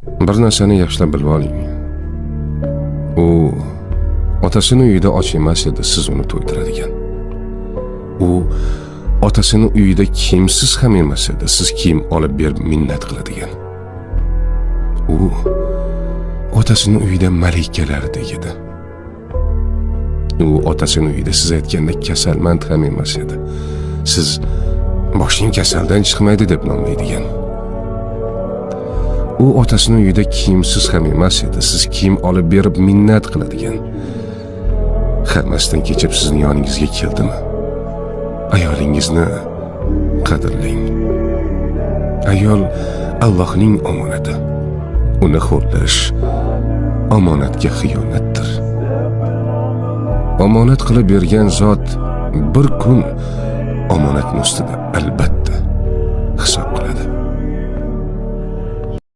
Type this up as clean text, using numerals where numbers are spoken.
Bir narsani yaxshilab bilib oling. U otasini uyida och emas edi, siz uni to'ydiradigan. U otasini uyida kiyimsiz ham emas edi, siz kiyim olib berib minnat qiladigan. U otasini uyida malikalardek edi. U otasini uyida siz aytgandek kasalmand ham emas edi. Siz boshing kasaldan chiqmaydi deb nomlaydigan. U otasini uyida kiyimsiz ham emas edi, siz kiyim olib berib minnat qiladigan. Hammasidan kechib sizni yoningizga keldimi? Ayolingizni qadrlang. Ayol Allohning omonati. Uni xo'rlash omonatga xiyonatdir. Omonat qilib bergan zot bir kun omonatni ustida albatta